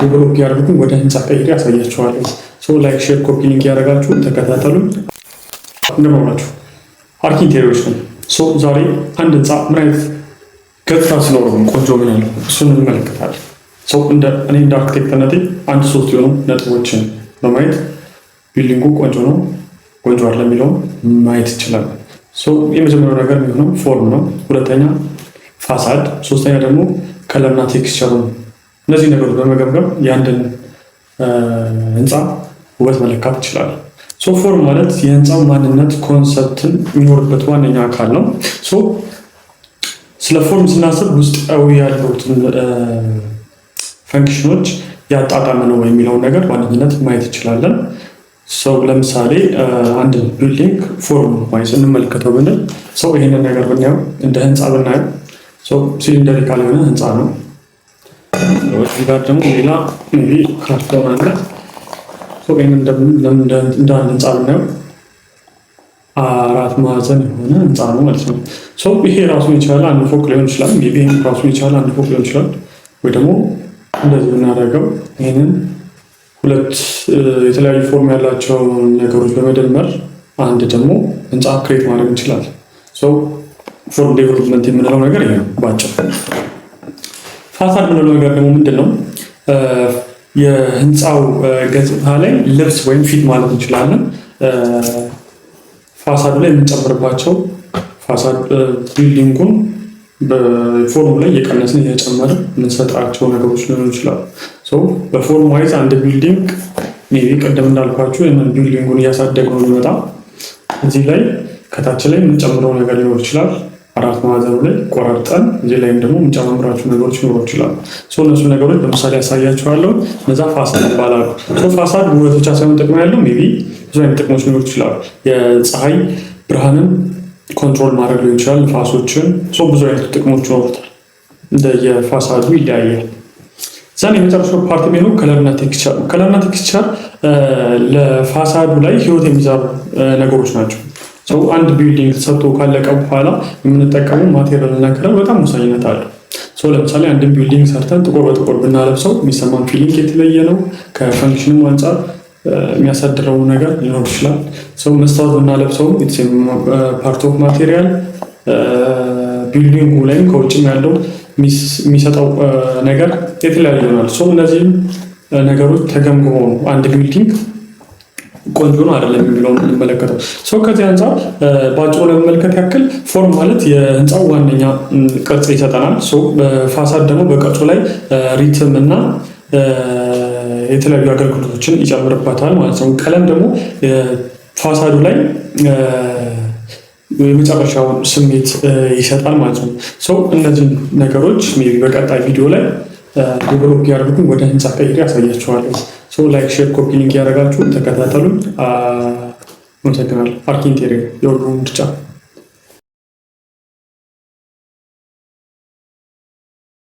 Develop ያደርጉትን ወደ ህንፃ ቀይሬ ያሳያችኋለሁ። So like፣ share፣ copy link ያደረጋችሁ ተከታተሉኝ። እንደምን አርኪ ኢንቴሪየሮች ነው። So ዛሬ አንድ ህንፃ ምን አይነት ገጽታ ሲኖረው ቆንጆ ምን ያለው እሱን እንመለከታለን። So እኔ እንደ አርክቴክትነቴ አንድ ሶስት የሆኑ ነጥቦችን በማየት building ኡ ቆንጆ ነው፣ ቆንጆ አይደለም የሚለውን ማየት ይችላል። የመጀመሪያው ነገር የሚሆነው form ነው። ሁለተኛ facade፣ ሶስተኛ ደግሞ color ና texture ኡ ነው። እነዚህ ነገሮች በመገምገም የአንድን ህንፃ ውበት መለካት ይችላል። So form ማለት የህንፃው ማንነት concept ን የሚኖርበት ዋነኛ አካል ነው። So ስለ form ስናስብ ውስጣዊ ያሉትን function ኖች ያጣጣመ ነው የሚለውን ነገር ዋነኝነት ማየት እንችላለን። So ለምሳሌ አንድ building form wise እንመልከተው ብንል፣ so ይህንን ነገር ብናየው፣ እንደ ህንፃ ብናየው cylindrical የሆነ ህንፃ ነው። እዚህ ጋር ደግሞ ሌላ maybe ካርቶን አለ። ይህን እንደ አንድ ህንፃ ብናየው አራት ማዕዘን የሆነ ህንፃ ነው ማለት ነው። ይሄ ራሱን የቻለ አንድ ፎቅ ሊሆን ይችላል። Maybe ይህም ራሱን የቻለ አንድ ፎቅ ሊሆን ይችላል። ወይ ደግሞ እንደዚህ ብናደርገው ይህንን ሁለት የተለያዩ form ያላቸውን ነገሮች በመደመር አንድ ደግሞ ህንፃ create ማድረግ እንችላለን። Form development የምንለው ነገር ይሄ ነው ባጭሩ። Facade የምንለው ነገር ደግሞ ምንድን ነው? የህንፃው ገጽታ ላይ ልብስ ወይም ፊት ማለት እንችላለን። Facade ኡ ላይ የምንጨምርባቸው facade building ኡን በ form ኡ ላይ እየቀነስን እየጨመርን የምንሰጣቸው ነገሮች ሊሆኑ ይችላሉ። በ form wise አንድ building maybe ቅድም እንዳልኳችሁ ይህንን building ኡን እያሳደግ ነው የሚመጣ። እዚህ ላይ ከታች ላይ የምንጨምረው ነገር ሊኖር ይችላል። አራት ማዕዘኑ ላይ ቆራርጠን እዚህ ላይም ደግሞ የምንጨማምራቸው ነገሮች ሊኖሩ ይችላሉ። እነሱ ነገሮች በምሳሌ ያሳያቸዋለሁ። እነዛ facade ይባላሉ። Facade ውበት ብቻ ሳይሆን ጥቅም ያለው maybe ብዙ አይነት ጥቅሞች ሊኖሩ ይችላሉ። የፀሐይ ብርሃንን control ማድረግ ሊሆን ይችላል። ንፋሶችን፣ ብዙ አይነት ጥቅሞች ይኖሩታል። እንደ የ facade ኡ ይለያያል። Then የመጨረሻው part የሚሆነው color ና texture ነው። Color ና texture ለ facade ኡ ላይ ህይወት የሚዘሩ ነገሮች ናቸው። So አንድ building ተሰርቶ ካለቀ በኋላ የምንጠቀመው material እና color በጣም ወሳኝነት አለው። So ለምሳሌ አንድን building ሰርተን ጥቁር በጥቁር ብናለብሰው የሚሰማን feeling የተለየ ነው። ከ function ም አንጻር የሚያሳድረው ነገር ሊኖር ይችላል። So መስታወት ብናለብሰው part of material building ኡ ላይም ከውጭም ያለው የሚሰጠው ነገር የተለያዩ ይሆናል። So እነዚህም ነገሮች ተገምግመው ነው አንድ building ቆንጆ ነው አይደለም የሚለውን የምንመለከተው። So ከዚህ አንጻር በአጭሩ ለመመልከት ያክል form ማለት የህንፃው ዋነኛ ቅርጽ ይሰጠናል። Facade ደግሞ በቅርጹ ላይ rhythm እና የተለያዩ አገልግሎቶችን ይጨምርበታል ማለት ነው። ቀለም ደግሞ facade ኡ ላይ የመጨረሻውን ስሜት ይሰጣል ማለት ነው። So እነዚህን ነገሮች maybe በቀጣይ ቪዲዮ ላይ develop ያደርጉትን ወደ ህንፃ ቀይሬ ያሳያችኋለሁ። So like፣ share፣ copy link ያደረጋችሁ ተከታተሉኝ። አመሰግናለሁ። አርኪ ኢንቴሪየር የሁሉም ምርጫ።